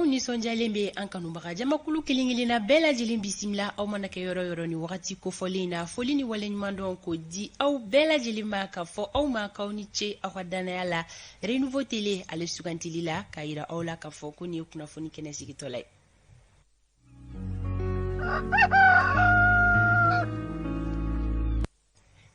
Nisɔndiyalen bɛ an kanubaga jamakulu kelen-kelenna bɛɛ lajɛlen bisimila. Aw mana kɛ yɔrɔ yɔrɔ ni wagati kofɔlen in na, foli ni waleɲumandɔn k'o di aw bɛɛ lajɛlen ma, ka fɔ aw ma k'aw ni ce aw ka dannaya la Renouveau Télé ale sugantili la, k'a yira aw la k'a fɔ ko nin ye kunnafoni kɛnɛ sigitɔla ye.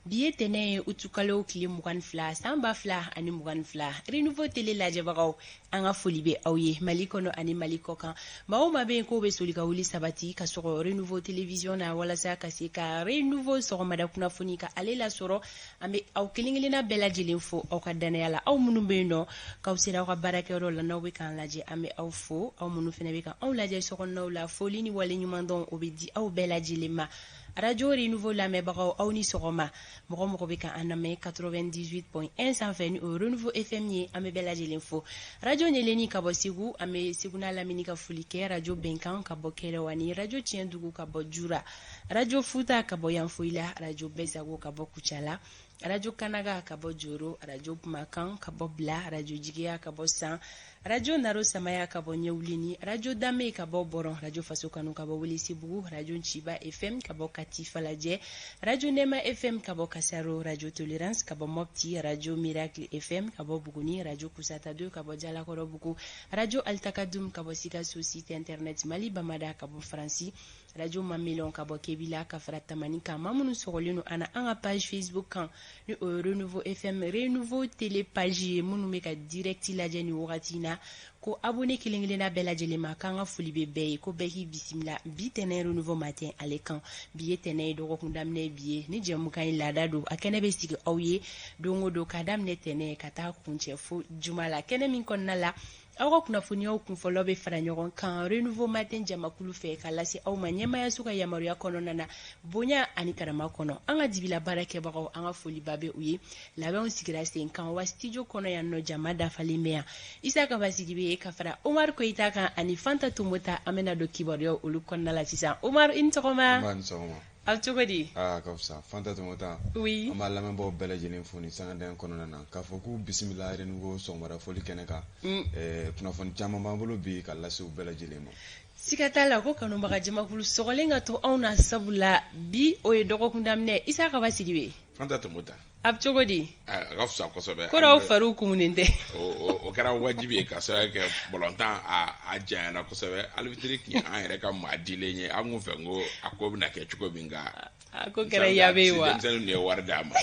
Bi ye tɛnɛ ye, utukalo tile 22, san 2022. Renouveau Télé lajɛbagaw, an ka foli bɛ aw ye Mali kɔnɔ ani Mali kɔkan. Maa o maa bɛ yen k'o bɛ soli ka wuli sabati ka sɔgɔ Renouveau Télévision na walasa ka se ka Renouveau sɔgɔmada kunnafoni ka ale lasɔrɔ, an bɛ aw kelen-kelenna bɛɛ lajɛlen fo aw ka dannaya la. Aw minnu bɛ yen nɔ k'aw sera aw ka baarakɛyɔrɔ la, n'aw bɛ k'an lajɛ, an bɛ aw fo. Aw minnu fana bɛ ka anw lajɛ sokɔnɔnaw la, foli ni waleɲumandɔn o bɛ di aw bɛɛ lajɛlen ma. Radio Renouveau lamɛnbagaw, aw ni sɔgɔma. Mɔgɔ mɔgɔ bɛ ka an lamɛn 98.1 sanfɛ, ni o ye Renouveau FM ye, an bɛ bɛɛ lajɛlen fo. Radio Ɲeleni ka bɔ Segu, an bɛ Segu n'a lamini ka foli kɛ. Radio Bɛnkan ka bɔ Kɛrɛwa ni Radio Tiɲɛdugu ka bɔ Jura, Radio Futa ka bɔ Yanfoyila, Radio Bɛsago ka bɔ Kucala, Radio Kanaga ka bɔ Joro, Radio Kumakan ka bɔ Bila, Radio Jigiya ka bɔ San, Radio Naro Samaya ka bɔ Ɲɛwulini, Radio Dame ka bɔ Bɔrɔn, Radio Faso Kanu ka bɔ Welesebugu, Radio Nciba FM ka bɔ Kati Falajɛ, Radio Nɛma FM ka bɔ Kasaro, Radio Tolerance ka bɔ Mopti, Radio Miracle FM ka bɔ Buguni, Radio Kusata 2 ka bɔ Jalakɔrɔbugu, Radio Altakadum ka bɔ Sikaso, site internet Mali Bamada ka bɔ Faransi, Radio Mamelon ka bɔ Kebila, ka fara Tamani kan. Maa minnu sɔgɔlen don an na an ka page Facebook kan, ni o ye Renouveau FM, Renouveau Télé page ye, minnu bɛ ka direct lajɛ ni wagati in na, ko abonné kelen kelenna bɛɛ lajɛlen ma, k'an ka foli bɛ bɛɛ ye, ko bɛɛ k'i bisimila bi tɛnɛ Renouveau Matin ale kan. Bi ye tɛnɛ ye, dɔgɔkun daminɛ bi ye. Ni jɛmukan in laada don, a kɛnɛ bɛ sigi aw ye don o don k'a daminɛ tɛnɛ ka taa kuncɛ fo juma la, kɛnɛ min kɔnɔna la aw ka kunnafoniyaw kunfɔlɔ bɛ fara ɲɔgɔn kan Renouveau Matin jamakulu fɛ ka lase aw ma ɲɛmayaso ka yamaruya kɔnɔna na, bonya ani karama kɔnɔ. An ka dibila baarakɛbagaw, an ka foliba bɛ u ye. Labɛnw sigira sen kan wa studio kɔnɔ yan nɔ, jama dafalen bɛ yan. Isa Kaba Sidibe ka fara Omar Koyita kan ani Fanta Tomota, an bɛna don kibaruyaw olu kɔnɔna la sisan. Omar, i ni sɔgɔma. Aw cogo di? Aa, ka fisa, Fanta Tomota. Oui. An b'a lamɛnbaaw bɛɛ lajɛlen fo nin sangada in kɔnɔna na, k'a fɔ k'u bisimila Renouveau sɔgɔmada foli kɛnɛ kan. Kunnafoni caman b'an bolo bi ka lase u bɛɛ lajɛlen ma. Siga t'a la ko kanubaga jamakulu sɔgɔlen ka to anw na, sabula bi o ye dɔgɔkun daminɛ. Isa Kaba Sidibe. Fanta Tomota. A bɛ cogo di? A ka fisa kosɛbɛ. Ko aw fariw kumunen tɛ? O kɛra wajibi ye ka sababu kɛ balontan a janyana kosɛbɛ. Arbitre tun ye an yɛrɛ ka maa dilen ye. An kun fɛ ko a ko bɛna kɛ cogo min, nka a ko kɛra yabe ye wa. Denmisɛnninw de ye wari d'a ma,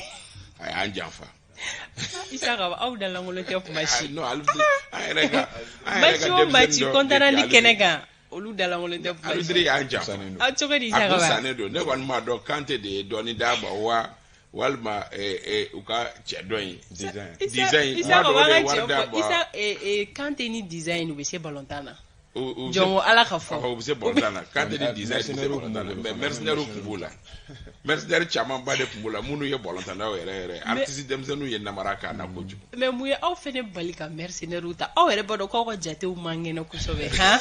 a y'an janfa. Isa Kaba, aw da lankolon tɛ kuma si. Non, arbitre an yɛrɛ ka match o match kɔntanali kɛnɛ kan, olu dalankolon tɛ kuma si. Arbitre y'an janfa. Aw cogo di, Isa A Kaba? kun sannen don. Ne kɔni m'a dɔn Kante de ye dɔɔni d'a ma wa, walima u ka cɛ dɔ in design. Isa Kaba, an ka cɛ fɔ Isa Kante ni design, u bɛ se balontan na. Jɔn ko Ala ka fɔ. U bɛ se balontan na. Kante ni design bɛ se balontan na, mais mercenaires tun b'u la. Mercenaires camanba de tun b'u la minnu ye balontannaw yɛrɛ yɛrɛ. Artiste denmisɛnninw ye namara k'an na kojugu. Mais mun ye aw fɛnɛ bali ka mercenaires ta? Aw yɛrɛ b'a dɔn k'aw ka jatew man kɛnɛ kosɛbɛ han.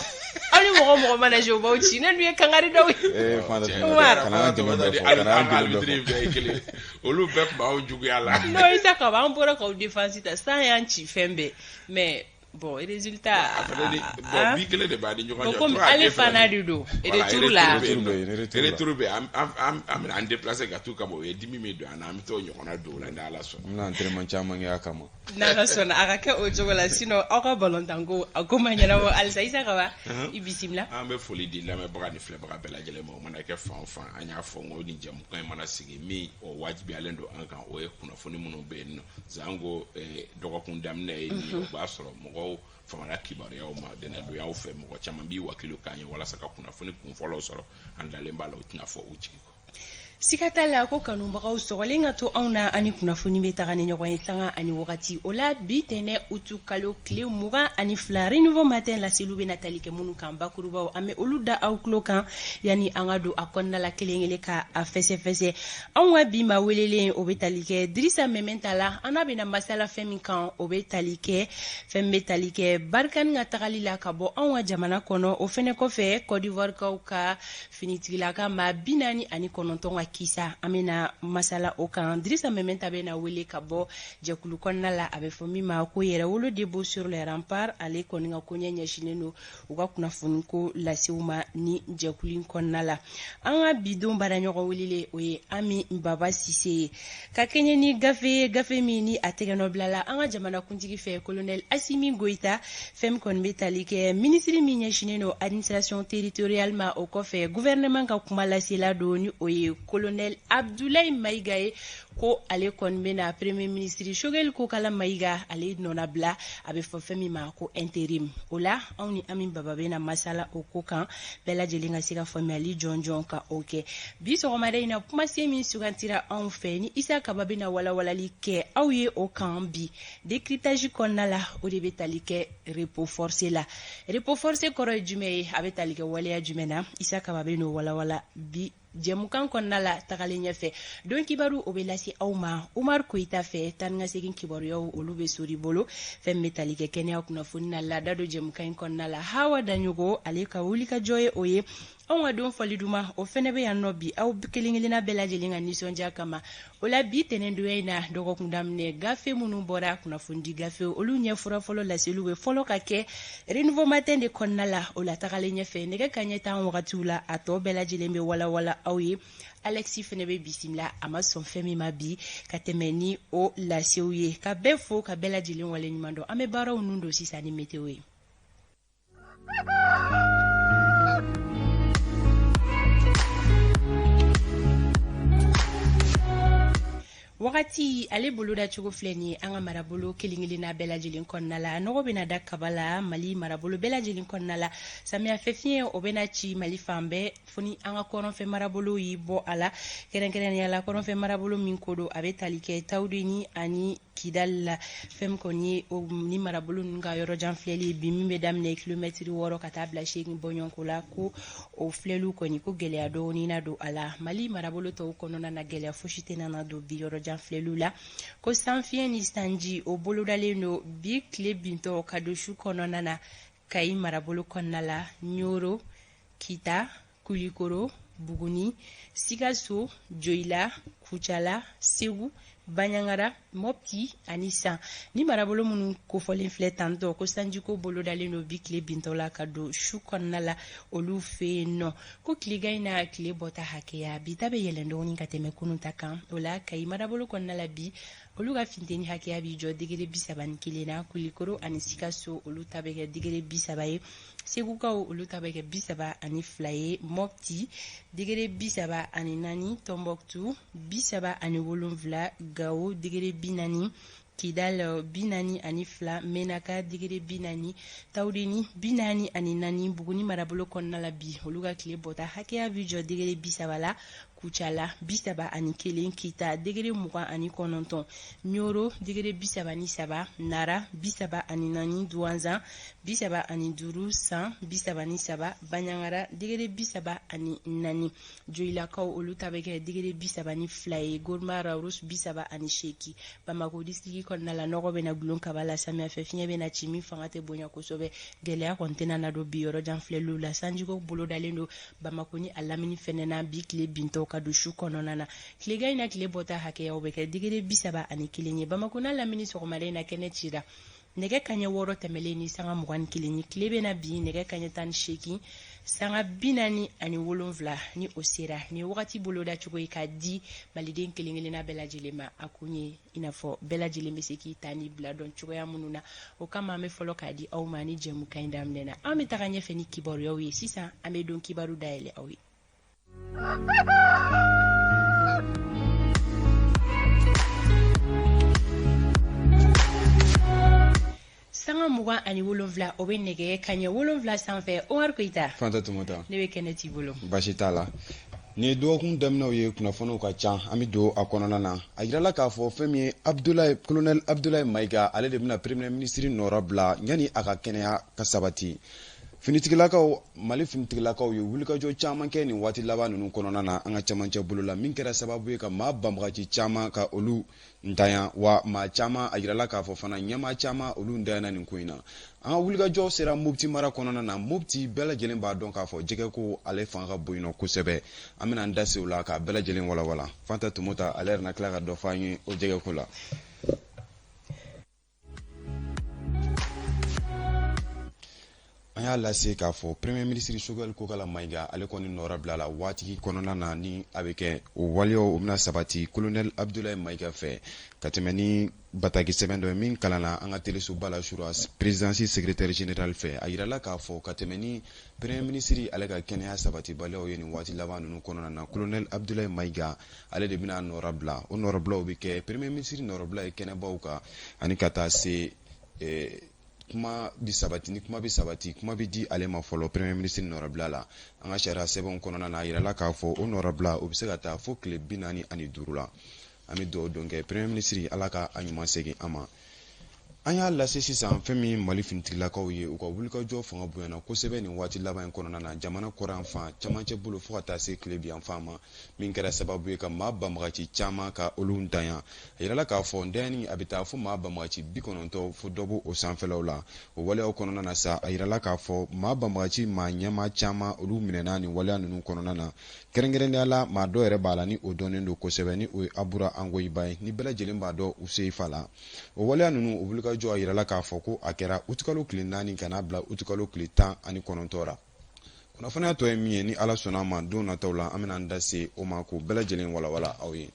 Aw ni mɔgɔ mɔgɔ mana jouer, u b'aw ci. Ne dun ye kangari daw ye. Ee Fanta Tomota, kana an gɛlɛn bɛɛ fɔ, kana an gɛlɛn bɛɛ fɔ. Bɛɛ ye kelen, olu bɛɛ tun b'aw juguya la. Non, Isa Kaba, an bɔra k'aw défense ta san y'an ci fɛn bɛɛ, mais bon, résultat. Bon, bi kelen de b'a ni ɲɔgɔn cɛ. Komi ale fana de don retour la. Retour bɛ an bɛna an déplacer ka t'u kama. O ye dimi min don an na, an bɛ t'o ɲɔgɔnna don o la n'Ala sɔnna. An bɛna entraînement caman kɛ a kama. N'Ala sɔnna, a ka kɛ o cogo la, sinon aw ka balontanko a ko ma ɲɛnabɔ halisa. Isa Kaba, i bisimila. An bɛ foli di lamɛnbaga ni filɛbaga bɛɛ lajɛlen ma, o mana kɛ fan o fan. An y'a fɔ n ko ni jɛmukan in mana sigi, min o wajibiyalen don an kan, o ye kunnafoni minnu bɛ yen nɔ sanko dɔgɔkun daminɛ ye nin ye. O b'a sɔrɔ mɔgɔw famana kibaruyaw ma dɛnɛdonyaw fɛ, mɔgɔ caman b'i wakilu k'an ye walasa ka kunnafoni kunfɔlɔw sɔrɔ. An dalen b'a la, o tɛna fɔ u jigi kɔ. Siga t'a la ko kanubagaw sɔgɔlen ka to anw na, ani kunnafoni bɛ taga ni ɲɔgɔn ye sanga ani wagati. O la bi tɛnɛ utu kalo tile 22, Renouveau Matin laseliw bɛ na tali kɛ minnu kan bakurubaw, an bɛ olu da aw tulo kan yanni an ka don a kɔnɔna la kelen kelen ka a fɛsɛfɛsɛ. Anw ka bi maa welelen, o bɛ tali kɛ Dirisa Mɛmɛnta la. An n'a bɛna masala fɛn min kan, o bɛ tali kɛ fɛn bɛ tali kɛ Barkhane ka tagali la ka bɔ anw ka jamana kɔnɔ. O fɛnɛ kɔfɛ, Côte d'Ivoire kaw ka finitigilaka maa 49 ka kisa, an bɛna masala o kan. Dirisa Mɛmɛnta bɛna wele ka bɔ jɛkulu kɔnɔna la, a bɛ fɔ min ma ko Yɛrɛwolo Debout sur les Remparts. Ale kɔni ka koɲɛ ɲɛsinnen don u ka kunnafoni ko lasew ma ni jɛkulu in kɔnɔna la. An ka bi don baaraɲɔgɔn welelen, o ye Ami Baba Sise ye, ka kɛɲɛ ni gafe ye, gafe min ni a tɛgɛnɔ bilala an ka jamanakuntigi fɛ, Colonel Asimi Goyita. Fɛn min kɔni bɛ tali kɛ minisiri min ɲɛsinnen don administration territoriale ma, o kɔfɛ gouvernement ka kuma lasela don, ni o ye Colonel Abdoulaye Mayiga ye, ko ale kɔni bɛna premier ministre Choguel Kokala Mayiga ale nɔnabila, a bɛ fɔ fɛn min ma ko intérim. O la, anw ni Ami Baba bɛna masala o ko kan, bɛɛ lajɛlen ka se ka faamuyali jɔnjɔn ka o kɛ. Bi sɔgɔmada in na, kumasen min sugantira anw fɛ ni Isa Kaba bɛna walawalali kɛ aw ye o kan bi décryptage kɔnɔna la, o de bɛ tali kɛ repos forcé la. Repos forcé kɔrɔ ye jumɛn ye? A bɛ tali kɛ waleya jumɛn na? Isa Kaba bɛ n'o walawala bi jɛmukan kɔnɔna la. Tagalen ɲɛfɛ, don kibaru, o bɛ lase aw ma Umar Koyita fɛ. Taa ni ka segin kibaruyaw, olu bɛ sori bolo. Fɛn bɛ tali kɛ kɛnɛya kunnafoni na, laada don jɛmukan in kɔnɔna la, Hawa Daɲogo ale ka wulikajɔ ye o ye. Anw ka don fɔli duman, o fɛnɛ bɛ yan nɔ bi, aw kelen kelenna bɛɛ lajɛlen ka nisɔndiya kama. O la, bi tɛnɛndonya in na, dɔgɔkun daminɛ gafe minnu bɔra, kunnafonidi gafe, olu ɲɛfura fɔlɔ laseliw bɛ fɔlɔ ka kɛ Renouveau Matin de kɔnɔna la. O la, tagalen ɲɛfɛ, nɛgɛ kanɲɛ 10 wagatiw la, a tɔ bɛɛ lajɛlen bɛ walawala aw ye. Alexi fɛnɛ bɛ bisimila, a ma sɔn fɛn min ma bi ka tɛmɛ ni o lasew ye. Ka bɛɛ fo, ka bɛɛ lajɛlen waleɲuman dɔn. An bɛ baaraw nun don sisan ni météo ye. Wagati ale boloda cogo filɛ nin ye an ka marabolo kelen kelenna bɛɛ lajɛlen kɔnɔna la. Nɔgɔ bɛna da kaba la Mali marabolo bɛɛ lajɛlen kɔnɔna la. Samiyafɛ fiɲɛ, o bɛna ci Mali fan bɛɛ, fo ni an ka kɔrɔnfɛ marabolo y'i bɔ a la, kɛrɛnkɛrɛnnenya la kɔrɔnfɛ marabolo min ko don, a bɛ tali kɛ Tawudeni ani Kidali la. Fɛn min kɔni ye ni marabolo ninnu ka yɔrɔjan filɛli bi, min bɛ daminɛ kilomɛtiri 6 ka taa bila 8 bɔɲɔgɔnko la, ko o filɛliw kɔni, ko gɛlɛya dɔɔni na don a la. Mali marabolo tɔw kɔnɔna na, gɛlɛya fosi tɛna na don bi yɔrɔjan filɛliw la. Ko sanfiɲɛ ni sanji, o bolodalen don bi tile bintɔ ka don su kɔnɔna na Kayi marabolo kɔnɔna la, Ɲoro, Kita, Kulikoro, Buguni, Sikaso, Joyila, Kucala, Segu, Baɲangara, Mɔpti ani San. Ni marabolo minnu kofɔlen filɛ tantɔ, ko sanjiko bolodalen don bi tile bintɔ la ka don su kɔnɔna la olu fɛ yen nɔ. Ko tilegan in na, tile bɔta hakɛya bi ta bɛ yɛlɛn dɔɔni ka tɛmɛ kunun ta kan. O la, Kayi marabolo kɔnɔna la bi, olu ka finteni hakɛya b'i jɔ degere 31 na. Kulikoro ani Sikaso, olu ta bɛ kɛ degere 30 ye. Segukaw, olu ta bɛ kɛ 32 ye. Mɔpti, degere 34. Tɔnbɔkutu, 37. Gawo, degere 40. Kidal, 42. Menaka, degere 40. Tawudeni, 44. Buguni marabolo kɔnɔna la bi, olu ka tile bɔta hakɛya bɛ jɔ degere 30 la. Kucala, 31. Kita, degere 29. Ɲoro, degere 33. Nara, 34. Duwanzan, 35. San, 33. Baɲangara, degere 34. Joyilakaw, olu ta bɛ kɛ degere 32 ye. Goroma Rawurus, 38. Bamako disiriki kɔnɔna la, nɔgɔ bɛna gulon kaba la. Samiyɛfɛ fiɲɛ bɛna ci min fanga tɛ bonya kosɛbɛ. Gɛlɛya kɔni tɛna na don bi yɔrɔjan filɛliw la. Sanjiko bolodalen don Bamako ni a lamini fɛnɛ na bi tile bintɔ ka don su kɔnɔna na. Tilegan in na, tile bɔta hakɛyaw bɛ kɛ degere 31 ye. Bamako n'a lamini, sɔgɔmada in na, kɛnɛ cira nɛgɛ kaɲɛ 6 tɛmɛlen ni sanga 21 ye. Tile bɛna bin nɛgɛ kaɲɛ 18 sanga 47 ni o sera. Nin wagati boloda cogo ye k'a di maliden kelen kelenna bɛɛ lajɛlen ma, a kun ye i n'a fɔ bɛɛ lajɛlen bɛ se k'i ta ni bila dɔn cogoya minnu na. O kama, an bɛ fɔlɔ k'a di aw ma ni jɛmukan in daminɛ na. An bɛ taga ɲɛfɛ ni kibaruyaw ye sisan. An bɛ don kibaru dayɛlɛ aw ye. Sanga 27, o bɛ nɛgɛ kaɲɛ 7 sanfɛ. Omar Koyita. Fanta Tumata. Ne bɛ kɛnɛ t'i bolo. Baasi t'a la. Nin ye dɔgɔkun daminɛw ye, kunnafoniw ka ca, an bɛ don a kɔnɔna na. A yirala k'a fɔ fɛn min ye Abdoulaye, colonel Abdoulaye Mayiga, ale de bɛna premier ministre nɔrɔ bila yanni a ka kɛnɛya ka sabati. Finitigilakaw, Mali finitigilakaw ye wulikajɔ caman kɛ nin waati laban ninnu kɔnɔna na an ka camancɛ bolo la, min kɛra sababu ye ka maa banbagaci caman ka olu ntanya, wa maa caman a yirala k'a fɔ fana ɲɛmaa caman olu ntanyana nin ko in na. An ka wulikajɔ sera Mopti mara kɔnɔna na. Mopti, bɛɛ lajɛlen b'a dɔn k'a fɔ jɛgɛko ale fanga ka bon yen nɔ kosɛbɛ. An bɛna an da se o la k'a bɛɛ lajɛlen walawala. Fanta Tomota ale yɛrɛ na tila ka dɔ fɔ an ye o jɛgɛko la. An y'a lase k'a fɔ Premier ministre Choguel Kokala Mayiga ale kɔni nɔra bila la waati kɔnɔna na, ni a bɛ kɛ o waleyaw o bɛna sabati Colonel Abdoulaye Mayiga fɛ, ka tɛmɛ ni bataki sɛbɛn dɔ ye min kalanna an ka telesoba la sura présidence secrétaire général fɛ. A yirala k'a fɔ ka tɛmɛ ni Premier ministre ale ka kɛnɛya sabatibaliyaw ye nin waati laban ninnu kɔnɔna na, Colonel Abdoulaye Mayiga ale de bɛna nɔra bila. O nɔrɔbilaw bɛ kɛ Premier ministre nɔrɔbila ye kɛnɛbaw kan, ani ka taa se kuma bi sabati, ni kuma bi sabati, kuma bi di ale ma fɔlɔ Premier ministre nɔrɔbila la. An ka sariya sɛbɛnw kɔnɔna na, a yirala k'a fɔ o nɔrɔbila o bɛ se ka taa fo tile 45 la. An bɛ dugawu don kɛ Premier ministre, Ala ka a ɲuman segin an ma. An y'a lase sisan, fɛn min Mali finitigilakaw ye, u ka wulikajɔ fanga bonyana kosɛbɛ nin waati laban in kɔnɔna na jamana kɔrɔn fan, camancɛ bolo, fo ka taa se tile bi yan fan ma, min kɛra sababu ye ka maa banbagaci caman ka olu ntanya. A yirala k'a fɔ ntanyani a bɛ taa fo maa banbagaci 90 fo dɔ b'o sanfɛlaw la. O waleyaw kɔnɔna na sa, a yirala k'a fɔ maa banbagaci maa ɲɛmaa caman olu minɛna nin waleya ninnu kɔnɔna na. Kɛrɛnkɛrɛnnenya la, maa dɔ yɛrɛ b'a la ni o dɔnnen don kosɛbɛ, ni o ye Abura Angoyiba ye, ni bɛɛ lajɛlen b'a dɔn Useyifa la. O waleya ninnu, o wulikajɔ, a yirala k'a fɔ ko a kɛra utikalo tile 4 ka n'a bila utikalo tile 19 la. Kunnafoniya tɔ ye min ye, ni Ala sɔnna a ma, don nataw la an bɛna an da se o ma k'o bɛɛ lajɛlen walawala aw ye.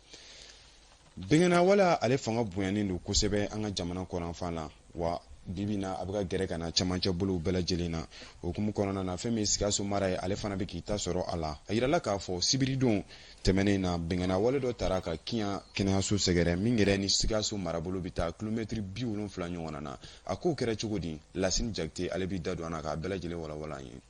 Bɛnkɛnna waleya ale fanga bonyanen don kosɛbɛ an ka jamana kɔrɔnfan la, wa bibi na a bɛ ka gɛrɛ ka na camancɛ bolow bɛɛ lajɛlen na. O hukumu kɔnɔna na, fɛn min ye Sikaso mara ye, ale fana bɛ k'i ta sɔrɔ a la. A yirala k'a fɔ sibiridon tɛmɛnen na, bɛnkɛnna wale dɔ tara ka Kiyan kɛnɛyaso sɛgɛrɛ, min yɛrɛ ni Sikaso marabolo bɛ taa kilomɛtiri 70 ɲɔgɔn na. A kow kɛra cogo di? Lasini Jakite ale b'i da don an na k'a bɛɛ lajɛlen walawala an ye.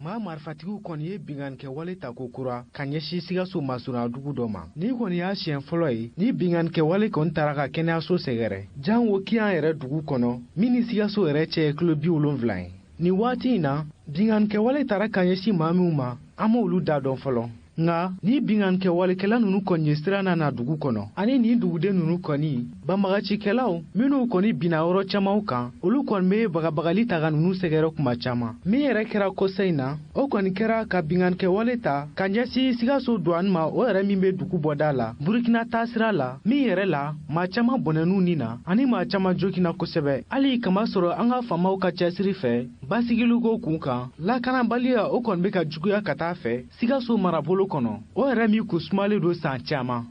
Maa marifatigiw kɔni ye binkannikɛwale ta ko kura ka ɲɛsin Sikaso masurunya dugu dɔ ma. Ni kɔni y'a siɲɛ fɔlɔ ye ni binkannikɛwale kɔni taara ka kɛnɛyaso sɛgɛrɛ, jango Kiyan yɛrɛ dugu kɔnɔ, min ni Sikaso yɛrɛ cɛ ye kilo 70 ye. Nin waati in na, binkannikɛwale taara ka ɲɛsin maa minw ma, an m'olu da dɔn fɔlɔ. Nka ni binkannikɛwalekɛla ninnu kɔni ye sira na na dugu kɔnɔ, ani nin duguden ninnu kɔni, banbagacikɛlaw minnu kɔni binna yɔrɔ camanw kan, olu kɔni bɛ bagabagali ta ka ninnu sɛgɛrɛ kuma caman. Min yɛrɛ kɛra kɔsa in na, o kɔni kɛra ka binkannikɛwale ta ka ɲɛsin Sikaso douane ma, o yɛrɛ min bɛ dugu bɔda la Burukina taasira la, min yɛrɛ la maa caman bɔnɛn'u ni na ani maa caman joginna kosɛbɛ. Hali kamasɔrɔ an ka faamaw ka cɛsiri fɛ basigiliko kun kan, lakanabaliya o kɔni bɛ ka juguya ka taa fɛ Sikaso marabolo kɔnɔ, o yɛrɛ min kun sumalen don san caman.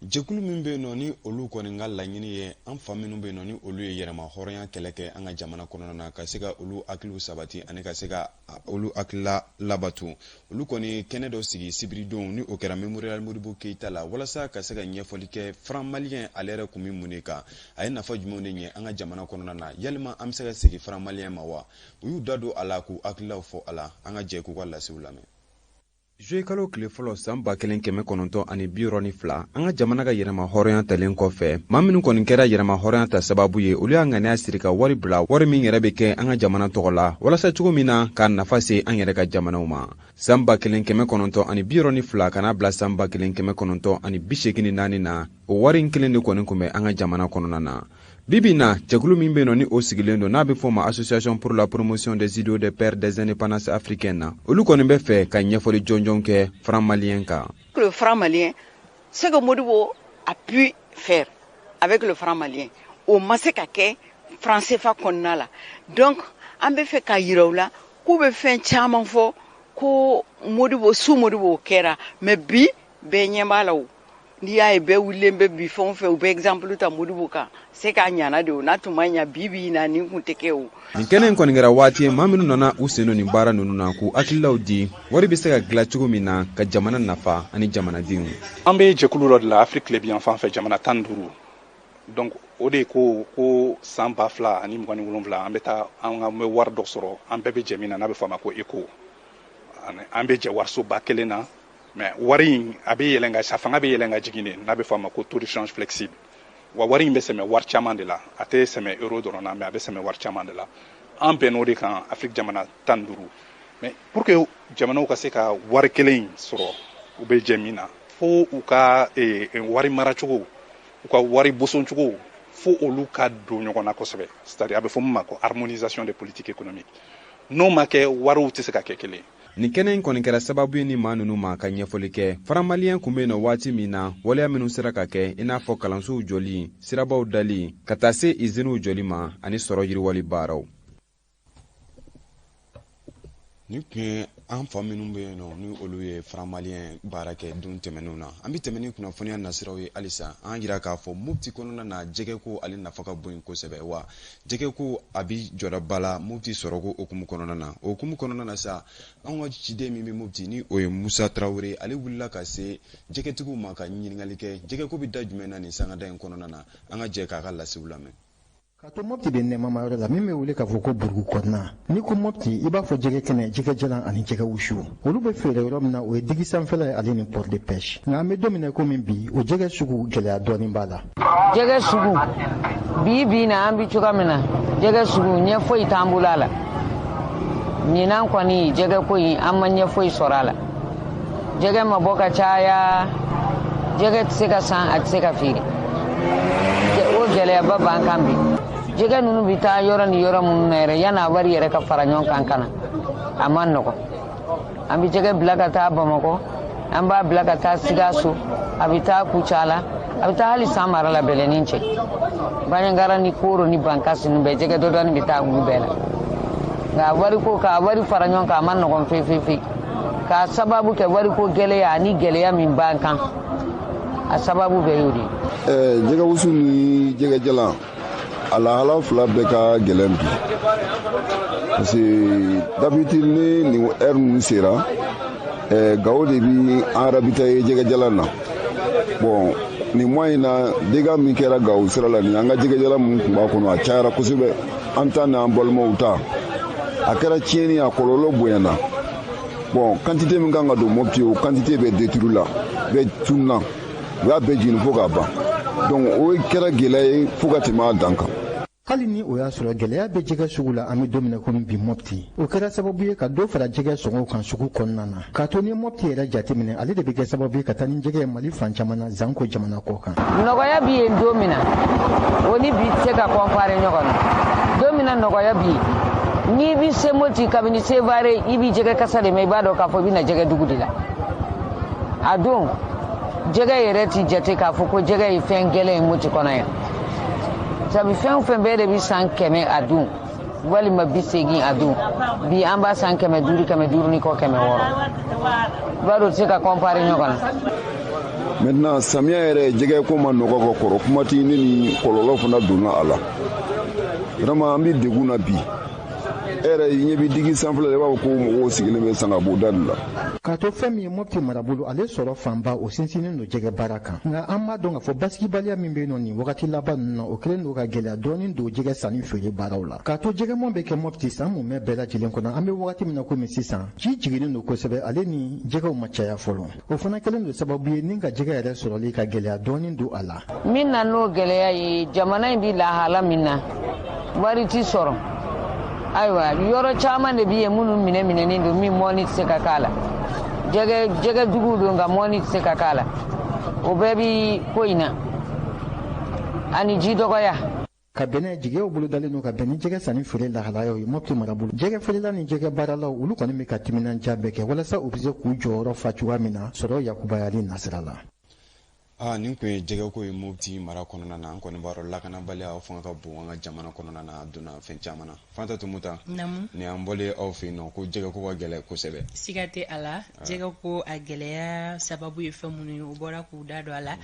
Jɛkulu min bɛ yen nɔ, ni olu kɔni ka laɲini ye an fa minnu bɛ yen nɔ, ni olu ye yɛrɛma hɔrɔnya kɛlɛ kɛ an ka jamana kɔnɔna na, ka se ka olu hakiliw sabati ani ka se ka olu hakilila labato, olu kɔni kɛnɛ dɔ sigi sibiridon, ni o kɛra Memorial Modibo Keyita la, walasa ka se ka ɲɛfɔli kɛ franc malien ale yɛrɛ kun bɛ mun de kan, a ye nafa jumɛnw de ɲɛ an ka jamana kɔnɔna na, yalima an bɛ se ka segin franc malien ma wa? U y'u da don a la k'u hakililaw fɔ a la. An ka jɛ k'u ka lasew lamɛn. Zuye kalo tile fɔlɔ san 1962, an ka jamana ka yɛrɛma hɔrɔnya talen kɔfɛ, maa minnu kɔni kɛra yɛrɛma hɔrɔnya ta sababu ye, olu y'a ŋaniya siri ka wari bila, wari min yɛrɛ bɛ kɛ an ka jamana tɔgɔ la, walasa cogo min na k'a nafa se an yɛrɛ ka jamanaw ma. San 1962 ka n'a bila san 1984 na, o wari in kelen de kɔni tun bɛ an ka jamana kɔnɔna na. Bibi na, jɛkulu min bɛ yen nɔ, ni o sigilen don, n'a bɛ fɔ o ma Association pour la promotion des idéaux des pères des indépendances africaines na, olu kɔni bɛ fɛ ka ɲɛfɔli jɔnjɔn kɛ franc malien kan. Le franc malien, ce que Modibo a pu faire avec le franc malien, o ma se ka kɛ franc CFA kɔnɔna la. Donc an bɛ fɛ k'a yira u la k'u bɛ fɛn caman fɔ ko Modibo su Modibo kɛra, mais bi bɛɛ ɲɛ b'a la. O n'i y'a ye bɛɛ wulilen bɛ bi, fɛn o fɛn u bɛ exemple ta Modibo kan, se k'a ɲana de. O n'a tun ma ɲa, bi bi in na nin kun tɛ kɛ o. Nin kɛnɛ in kɔni kɛra waati ye maa minnu nana u sen don nin baara ninnu na k'u hakililaw di wari bɛ se ka dilan cogo min na ka jamana nafa ani jamanadenw. An bɛ jɛkulu dɔ de la Afiriki tilebinyanfan fɛ, jamana 15. Donc o de ko ko san 2027, an bɛ taa an ka bɛ wari dɔ sɔrɔ, an bɛɛ bɛ jɛ min na, n'a bɛ fɔ a ma ko ECO. An bɛ jɛ warisoba kelen na, mais wari in a bɛ yɛlɛn ka a fanga bɛ yɛlɛn ka jigin de, n'a bɛ fɔ a ma ko taux de change flexible. Wa wari in bɛ sɛmɛ wari caman de la, a tɛ sɛmɛ euro dɔrɔn na, mais a bɛ sɛmɛ wari caman de la. An bɛnn'o de kan, Afiriki jamana 15. Mais pour que jamanaw ka se ka wari kelen in sɔrɔ, u bɛ jɛ min na, fo u ka wari maracogo, u ka wari bosoncogo, fo olu ka don ɲɔgɔn na kosɛbɛ, c'est à dire a bɛ fɔ min ma ko harmonisation des politiques économiques. N'o ma kɛ, wariw tɛ se ka kɛ kelen. Nin kɛnɛ in kɔni kɛra sababu ye ni maa ninnu ma ka ɲɛfɔli kɛ. Franc malien kun bɛ yen nɔ waati min na, waleya minnu sera ka kɛ, i n'a fɔ kalansow jɔli, sirabaw dali, ka taa se iziniw jɔli ma, ani sɔrɔ yiriwali baaraw. Nin tun ye an fa minnu bɛ yen nɔ, ni olu ye franc malien baara kɛ don tɛmɛnenw na. An bɛ tɛmɛ ni kunnafoniya nasiraw ye halisa. An jira k'a fɔ Mopti kɔnɔna na, jɛgɛko ale nafa ka bon kosɛbɛ, wa jɛgɛko a bi jɔdaba la Mopti sɔrɔko hukumu kɔnɔna na. O hukumu kɔnɔna na sa, anw ka ciden min bɛ Mopti, ni o ye Musa Tarawele, ale wulila ka se jɛgɛtigiw ma ka ɲininkali kɛ jɛgɛko bɛ da jumɛn na nin sangada in kɔnɔna na. An ka jɛ k'a ka lasiw lamɛn. Ka to Mɔpti de nɛmama yɔrɔ la min bɛ wele k'a fɔ ko burugu kɔnɔna. N'i ko Mɔpti, i b'a fɔ jɛgɛ kɛnɛ, jɛgɛ jalan ani jɛgɛ wusu. Olu bɛ feere yɔrɔ min na, o ye digi sanfɛla ye, ale ni port de pêche. Nka an bɛ don min na komi bi, o jɛgɛ sugu, gɛlɛya dɔɔnin b'a la. Jɛgɛ sugu bi bi na, an bi cogoya min na, jɛgɛ sugu ɲɛ foyi t'an bolo a la. Ɲinan kɔni, jɛgɛ ko in, an ma ɲɛ foyi sɔrɔ a la. Jɛgɛ ma bɔ ka caya, jɛgɛ tɛ se ka san, a tɛ se ka feere. O gɛlɛyaba b'an kan bi. Jɛgɛ ninnu bɛ taa yɔrɔ ni yɔrɔ minnu na yɛrɛ, yan'a wari yɛrɛ ka fara ɲɔgɔn kan ka na, a ma nɔgɔn. An bɛ jɛgɛ bila ka taa Bamakɔ, an b'a bila ka taa Sikaso, a bɛ taa Kucala, a bɛ taa hali San mara la, Bɛlɛnin cɛ, Banjagara ni Koro ni Bankasi ninnu bɛɛ, jɛgɛ dɔdɔɔni bɛ taa olu bɛɛ la. Nka wariko, k'a wari fara ɲɔgɔn kan, a ma nɔgɔn fewu fewu fewu, k'a sababu kɛ wariko gɛlɛya ani gɛlɛya min b'an kan, a sababu bɛɛ y'o de ye. Jɛgɛ wusu ni jɛgɛ jalan, a lahala fila bɛɛ ka gɛlɛn bi, parce que d'habitude ni nin heure ninnu sera, Gawo de bi an ravitailler jɛgɛ jalan na. Bon, nin mois in na, dégâts min kɛra Gawo sira la, nin an ka jɛgɛ jalan min tun b'a kɔnɔ, a cayara kosɛbɛ. An ta n'an balimaw ta, a kɛra tiɲɛni, a kɔlɔlɔ bonyana. Bon, quantité min kan ka don Mopti, o quantité bɛɛ détruit la, bɛɛ tununa, u y'a bɛɛ jeni fo k'a ban. Donc o kɛra gɛlɛya ye fo ka tɛmɛ a dan kan. Hali ni o y'a sɔrɔ gɛlɛya bɛ jɛgɛ sugu la an bɛ don min na komi bi Mɔpti, o kɛra sababu ye ka dɔ fara jɛgɛ sɔngɔw kan sugu kɔnɔna na, k'a to ni Mɔpti yɛrɛ jateminɛ, ale de bɛ kɛ sababu ye ka taa ni jɛgɛ ye Mali fan caman na, zanko jamana kɔ kan. Nɔgɔya bi yen don min na, o ni bi tɛ se ka comparer ɲɔgɔn na. Don min na nɔgɔya bi yen, n'i bi se Moti, kabini Sevare i bi jɛgɛ kasa de mɛn, i b'a dɔn k'a fɔ i bɛna jɛgɛ dugu de la. A don jɛgɛ yɛrɛ ti jate k'a fɔ ko jɛgɛ ye fɛn gɛlɛn ye Moti kɔnɔ yan, sabu fɛn o fɛn bɛɛ de bi san 100 a don, walima 80 a don. Bi an b'a san 500, 500 ni kɔ, 600. I b'a dɔn o tɛ se ka comparer ɲɔgɔn na. Maintenant, samiya yɛrɛ jɛgɛ ko ma nɔgɔ ka kɔrɔ, kuma tɛ ni nin kɔlɔlɔ fana donna a la. Vraiment, an bɛ degun na bi. E yɛrɛ ɲɛ bɛ digi sanfɛla la, i b'a fɔ ko mɔgɔw sigilen bɛ sangabo da de la. K'a to fɛn min ye Mɔpti marabolo, ale sɔrɔ fanba o sinsinnen don jɛgɛ baara kan. Nka an b'a dɔn k'a fɔ basigibaliya min bɛ yen nɔ nin wagati laban ninnu na, o kɛlen don ka gɛlɛya dɔɔnin don jɛgɛ sanni feere baaraw la. K'a to jɛgɛmɔn bɛ kɛ Mɔpti san mumɛ bɛɛ lajɛlen kɔnɔ, an bɛ wagati min na komi sisan, ji jiginnen don kosɛbɛ, ale ni jɛgɛw ma caya fɔlɔ. O fana kɛlen don sababu ye ni ka jɛgɛ yɛrɛ sɔrɔli ka gɛlɛya dɔɔnin don a la. Min na n'o gɛlɛya ye, jamana in bi lahala min na, wari ti sɔrɔ. Ayiwa, yɔrɔ caman de bɛ yen minnu minɛ minɛnen don, min mɔni tɛ se ka k'a la. Jɛgɛ duguw don, nka mɔni tɛ se ka k'a la. O bɛɛ bi ko in na, ani ji dɔgɔya. Ka bɛnɛ jigiyaw bolodalen don ka bɛn ni jɛgɛ sanni feere lahalayaw ye Mɔpti marabolo, jɛgɛ feerela ni jɛgɛ baaralaw, olu kɔni bɛ ka timinandiya bɛɛ kɛ walasa u bɛ se k'u jɔyɔrɔ fa cogoya min na sɔrɔ yakubayali nasira la. Aa, nin tun ye jɛgɛko ye Mopti mara kɔnɔna na. An kɔni b'a dɔn lakanabaliya, o fanga ka bon an ka jamana kɔnɔna na, a donna fɛn caman na. Fanta Tumuta, nin y'an bɔlen aw fɛ yen nɔ ko jɛgɛko ka gɛlɛn kosɛbɛ. Siga tɛ a la. Jɛgɛko a gɛlɛya sababu ye fɛn minnu ye, u bɔra k'u da don a la.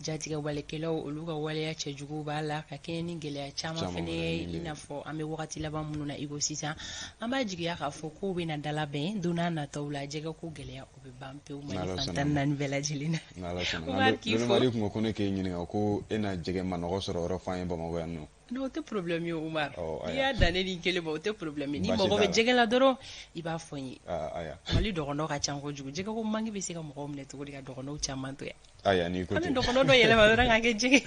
Jatigɛ walekɛlaw, olu ka waleya cɛjugu b'a la ka kɛɲɛ ni gɛlɛya caman fɛnɛ ye, i n'a fɔ an bɛ wagati laban minnu na i ko sisan. An b'a jigiya k'a fɔ kow bɛna dalabɛn don n'a nataw la, jɛgɛko gɛlɛya o bɛ ban pewu Mali fan 14 bɛɛ lajɛlen na. N'Ala sɔnna. Mari tun ko ko ne k'e ɲininka ko e na jɛgɛ manɔgɔ sɔrɔ yɔrɔ f'an ye Bamakɔ yan nɔ. Non, o tɛ problème ye Umar. N'i y'a dan ne ni kelen ma, o tɛ problème ye. N'i mago bɛ jɛgɛ la dɔrɔn, i b'a fɔ n ye. Mali dɔgɔnɔ ka ca kojugu. Jɛgɛko manque bɛ se ka mɔgɔw minɛ cogo di ka dɔgɔnɔw caman to yan? Ayiwa, n'i ko ten. An bɛ dɔgɔnɔ dɔ yɛlɛma dɔrɔn k'a kɛ jɛgɛ.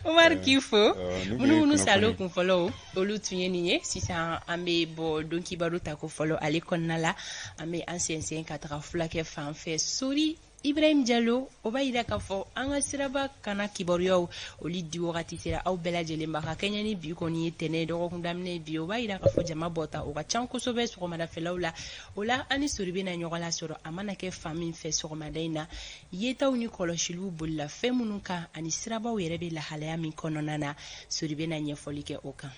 Omar k'i fo. Munumunu salo kun fɔlɔw olu tun ye nin ye. Sisan an bɛ bɔ don kibaru tako fɔlɔ ale kɔnɔna la, an bɛ an sɛnsɛn ka taga fulakɛ fan fɛ. Sori Ibrahim Jalo, o b'a yira k'a fɔ an ka siraba kana kibaruyaw olu di wagati sera aw bɛɛ lajɛlen ma. Ka kɛɲɛ ni bi kɔni ye tɛnɛ dɔgɔkun daminɛ bi, o b'a yira k'a fɔ jama bɔta o ka ca kosɛbɛ sɔgɔmadafɛlaw la. O la an ni Sori bɛna ɲɔgɔn lasɔrɔ, a mana kɛ fan min fɛ sɔgɔmada in na, yetaw ni kɔlɔsiliw bolila fɛn minnu kan ani sirabaw yɛrɛ bɛ lahalaya min kɔnɔna na, Sori bɛna ɲɛfɔli kɛ o kan.